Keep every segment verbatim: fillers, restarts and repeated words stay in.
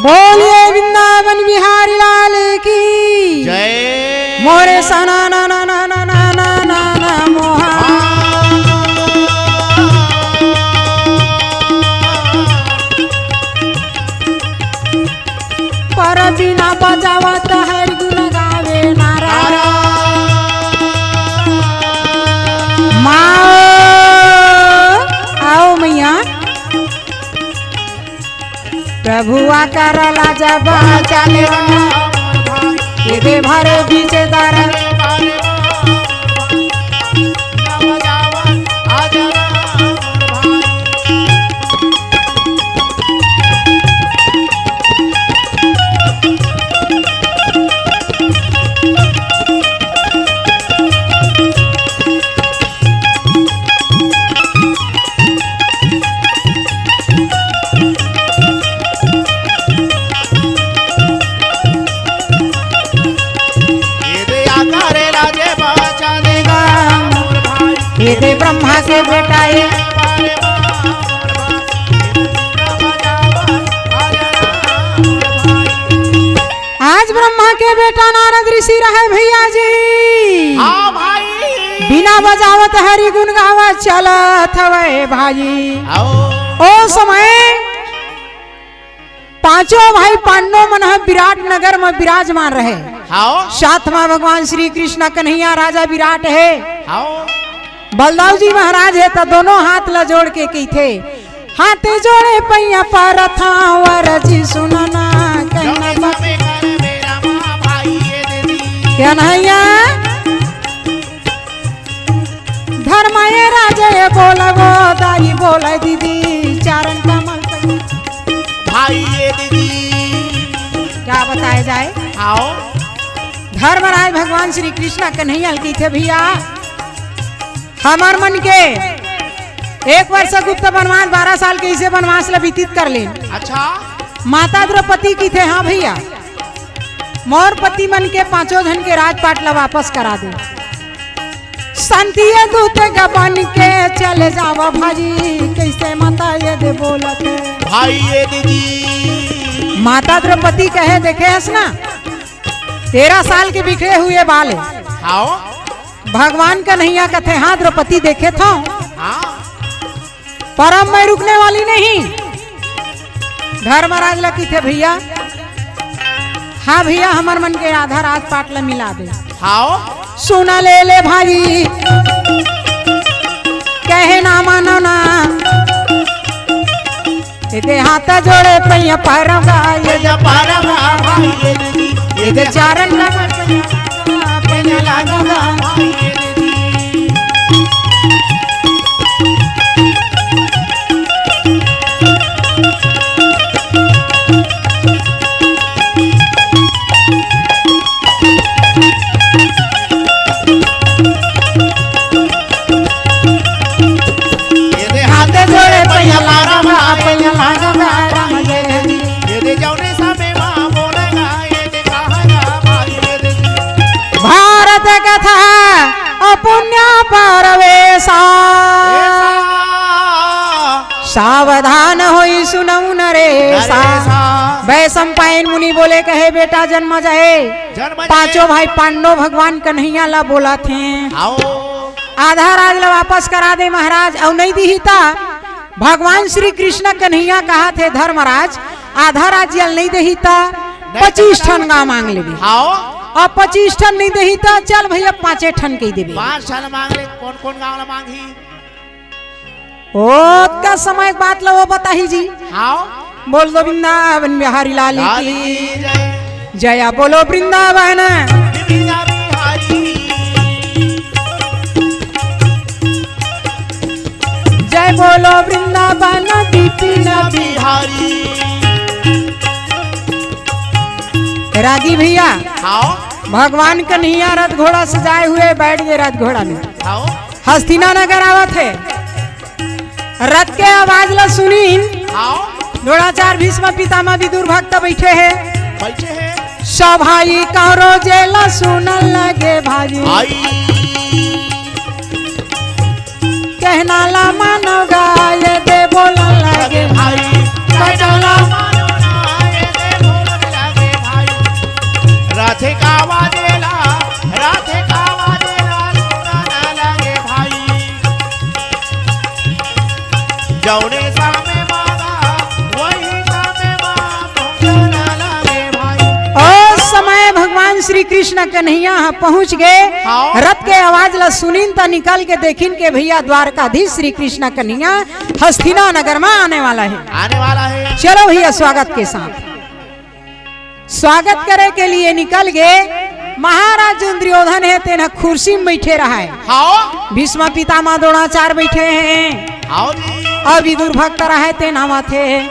बोलिए वृंदावन बिहारी लाल की। जय। मोरे सना ना ना ना ना ना ना ना ना मोहा। पर बिना बजावत हरि गुण गावे नारा। नारा। माँ, आओ मैया। प्रभुआ करला जब चले ये दे भर बीच दर। ये दे ब्रह्मा के बेटा ये। आज ब्रह्मा के बेटा नारद ऋषि रहे भैया जी। हाँ भाई। बिना बजावत हरि गुण गावत चलत हवे भाई। आओ। ओ समय पांचों भाई पांडव मन ह विराट नगर म विराजमान रहे। हाओ। साथ म भगवान श्री कृष्ण कन्हैया राजा विराट हे। हाओ। बलदाऊ जी महाराज हे, त दोनों हाथ ला जोड़ के कहिथे, हाथ जोड़े पैया परथां वर जी सुनना कहना। जौने बा। समय कर मेरा माँ भाई ये दीदी। कन्हैया। धर्म ये राजे बोलबो दाई बोले दीदी, चारण कमल पे। भाई ये दीदी। क्या बताया जाए? आओ। धर्मराज भगवान श्री कृष्ण कन्हैया ल कहिथे, भैया, हमर मन के एक वर्ष गुप्त वनवास, बारह साल के इसे वनवास ल व्यतीत कर लेन। अच्छा। माता द्रौपदी कहिथे, हाँ भैया, मोर पति मन के पांचों झन के राजपाट ल वापस करा दे। संतिया दूत गबन के चले जावा भाजी, कैसे माता ये दे बोलत हे। भाई ये दीदी। माता द्रौपदी कहे, देखे हस ना, तेरह साल के बिखरे हुए बाल हे। हाओ। भगवान कन्हैया कथे, हाँ द्रौपदी देखे थो। हाँ। पर अब मैं रुकने वाली नहीं। धर्मराज ल कहिथे, भैया, हाँ भैया, हमर मन के आधा राजपाट ल मिला दे। हाओ। सुन ले ले भाई, कहे ना मानो ना। ये दे हाथ जोड़े पैया परवा, ये दे परवा भाई, ये दे चारण लगा पैया लगा भाई, ये दे। ये दे हाथ जोड़े पैया लारा बा, पैया लारा बा, ये दे, ये दे जौने समय माँ बोलेगा, ये दे कहागा भाई, ये दे। भारत कथा अपुण्य परवेशा। सावधान होई सुनऊ नरेशा। नरेशा। वैशंपायन मुनि बोले कहे, बेटा जन्म जाए। जन्म जाए। पांचों भाई पांडव भगवान कन्हैया ला बोलथे। आओ। आधा राज ला वापस करा दे महाराज, अउ नहीं दिही ता भगवान श्री कृष्ण कन्हैया कहाथे धर्मराज, आधा राज्य ल नहीं देही ता नहीं पच्चीस देही ता ठन गांव मांग लेबे। हाओ। अब पच्चीस ठन नहीं देही ता चल भैया पांचे ठन कहि देबे। पांच ठन मांग ले, कौन कौन गांव ला मांगही? ओ का समय बात ला वो बताही जी। हाओ। बोल दो वृंदावन बिहारी लाल लाल की। की जय। जया बोलो वृंदावन। बिना बिहारी। जय बोलो वृंदावन विपिन बिहारी। रागी भैया, हाओ। भगवान कन्हैया रथ घोड़ा सजाए हुए बैठ गए रथ घोड़ा में। हाओ। हस्तिना नगर आवत हे। रथ के आवाज ला सुनिन। हाओ। द्रोणाचार्य भीष्म पितामह विदुर भक्त बैठे हे। बैठे हे। सभाई करो जेला सुनन लगे भाई। आई। कहना ला मानो गाय दे बोलन लगे भाई। कहना ला मानो गाय दे श्री कृष्ण कन्हैया ह पहुंच गए। हाँ। रथ के आवाज ला सुनिन त निकल के देखिन के भैया द्वारकाधीश श्री कृष्ण कन्हैया हस्तिना नगर में आने वाला है। आने वाला है। चलो भैया, स्वागत के साथ स्वागत करे के लिए निकल गए। महाराज जो दुर्योधन है, तेन ह खुर्सी में बैठे रहा है। हाँ। भीष्म पितामह द्रोणाचार्य बैठे हैं। हाँ जी। अउ विदुर भक्त रहा है, तेन आवत हे।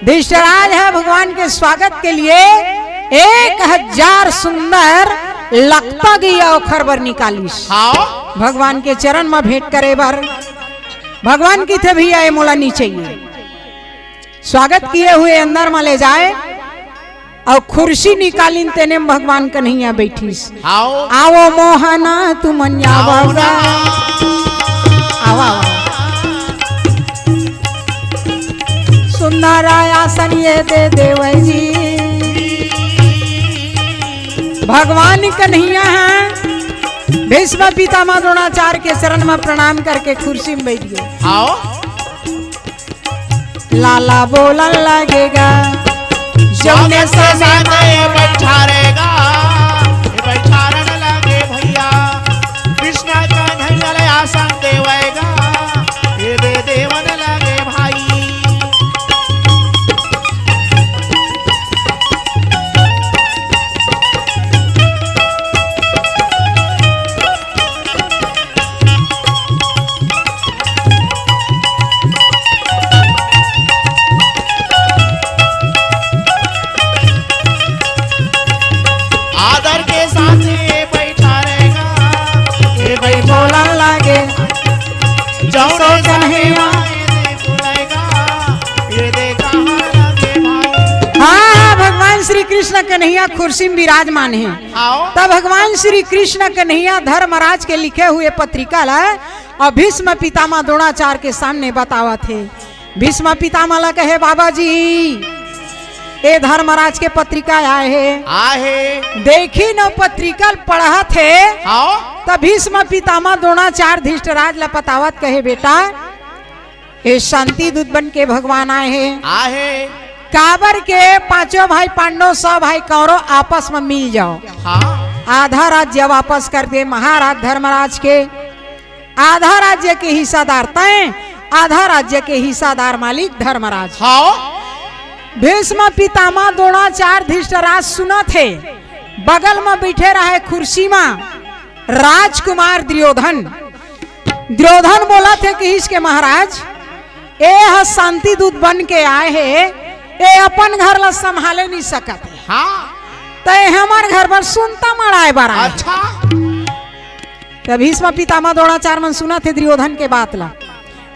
धृतराज ह भगवान के स्वागत के लिए एक हजार सुंदर लकपा गइया ओखर बर निकालिस। हाँ। भगवान के चरण में भेंट करे बर। भगवान कथे, भैया, ये मोला नहीं चाहिए। स्वागत किए हुए अंदर में ले जाए अउ खुर्सी निकालिन, तेने में भगवान कन्हैया बैठिस। आओ। आवो मोहना तुमन आवो आवो ना। ना। आवा, आवा। सुंदर आसन ये दे देवै जी। भगवान कन्हैया ह भीष्म पितामह द्रोणाचार्य के चरण में प्रणाम करके खुर्सी में बैठ गए। आओ। लाला बोलन लगेगा, जौने स्वागत के समय साथ ये बैठारेगा, ये बैठारन लगे भैया, कृष्ण कन्हैया ले आसन देवेगा, ये दे देवन लगे भाई। आदर के साथ ये बैठारेगा, ये भाई बोलन लगे, जौने सो कन्हैया। समय ये देखा लगे भाई। हाँ, हाँ, भगवान श्री कृष्ण कन्हैया खुर्सी में विराजमान है। आओ। तब भगवान श्री कृष्ण कन्हैया धर्मराज के लिखे हुए पत्रिका ला अउ भीष्म पितामह द्रोणाचार्य के सामने बतावत हे। भीष्म पितामह ला कहे, बाबा जी, ए धर्मराज के पत्रिका आए हे। आए हे। देखिन पत्रिका पढ़त हे। हाँ। त भीष्म पितामह द्रोणाचार्य धृतराज ला बतावत कहे, बेटा, ए शांति दूत बन के भगवान आए हे। आए हे। काबर के पांचों भाई पांडव, सब भाई कौरव आपस में मिल जाओ। हाँ। आधा राज्य वापस कर दे महाराज धर्मराज के, आधा राज्य के हिस्सादार तैं, आधा राज्य के हिस्सादार मालिक धर्मराज। हाँ। भीष्म पितामह द्रोणाचार्य धृतराज सुनत हे, बगल में बैठे रहे खुर्सी में राजकुमार दुर्योधन। दुर्योधन बोलत हे, कहिस के महाराज, ए ह शांति दूत बन के आए हे, ए अपन घर ला संभाले नहीं सकत हे। हाँ। त ए हमर घर बर सुनता मड़ाए बर आए। अच्छा। त भीष्म पितामह द्रोणाचार्य मन सुनत हे दुर्योधन के बात ला।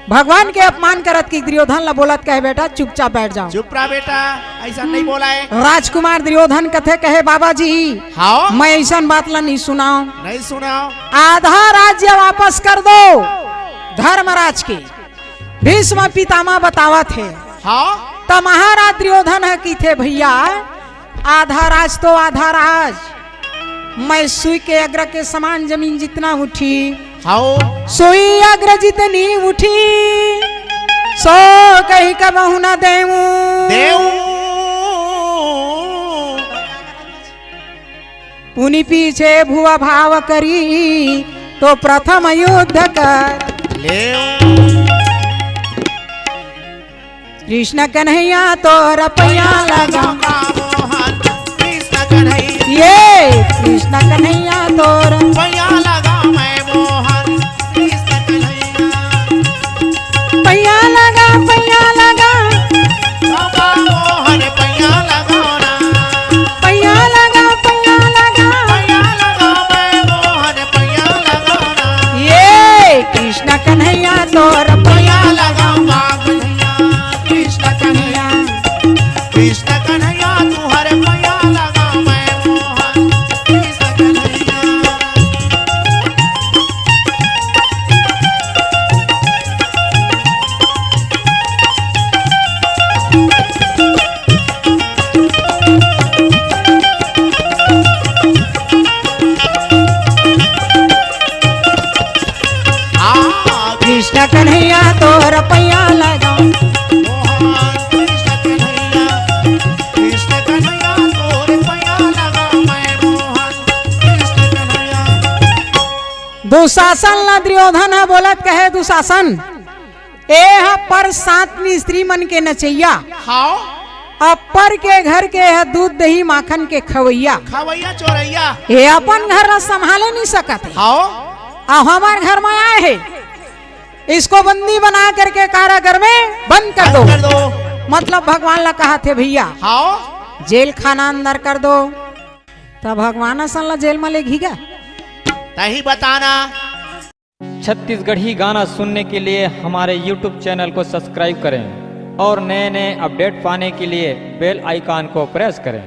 भगवान के अपमान करत कि दुर्योधन ला बोलत कहे, बेटा चुपचाप बैठ जाओ। चुप रहा बेटा, ऐसा नहीं बोला है। राजकुमार दुर्योधन कथे कहे, बाबा जी, हाँ। मैं ऐसा बात ला नहीं सुनाओ। नहीं सुनाओ। आधा राज्य वापस कर दो धर्मराज के। भीष्म पितामह बतावत हे। हाँ। त महाराज दुर्योधन ह किथे, भैया, आधा राज तो आधा राज, मैं सुई के अग्र के समान जमीन जितना उठी, हाओ। सुई अग्र जितनी उठी, सो कही कबहु न देऊ। देऊ। पुनि पीछे भुआ भाव करी, तो प्रथम युद्ध कर। लेऊ। कृष्ण कन्हैया तोर पैया लगा। मोहन कृष्ण कन्हैया। ये कृष्ण कन्हैया तोर पैया लगा मैं मोहन कृष्ण कन्हैया। पैया लगा, पैया लगा। बाबा मोहन पैया लगा ना। पैया लगा, पैया लगा। पैया लगा मैं मोहन पैया लगा ना। ये कृष्ण कन्हैया तोर पैया पैया लगा। लगा बाबा कन्हैया। कृष्ण कन्हैया, कृष्ण कन्हैया, तुहर पैया लगा मैं मोहन। कृष्ण कन्हैया। आ, कृष्ण कन्हैया तोर पैया लगा। मोहन कृष्ण कन्हैया। दुशासन ला दुर्योधन ह बोलत कहे, दुशासन, ए ह पर सात स्त्री मन के नचइया, हाव। अपर के घर के ह दूध दही माखन के खवैया। खवैया चोरैया। ये अपन घर ला संभाले नहीं सकत हे। हाव। अब हमार घर में आए हे, इसको बंदी बना करके कारागर में बंद कर दो। कर दो। मतलब भगवान ला कहा थे भैया, हाव। जेल खाना अंदर कर दो। तब भगवान असन ला जेल में ले घीगा। तही बताना। छत्तीसगढ़ी गाना सुनने के लिए हमारे YouTube चैनल को सब्सक्राइब करें और नए नए अपडेट पाने के लिए बेल आइकॉन को प्रेस करें।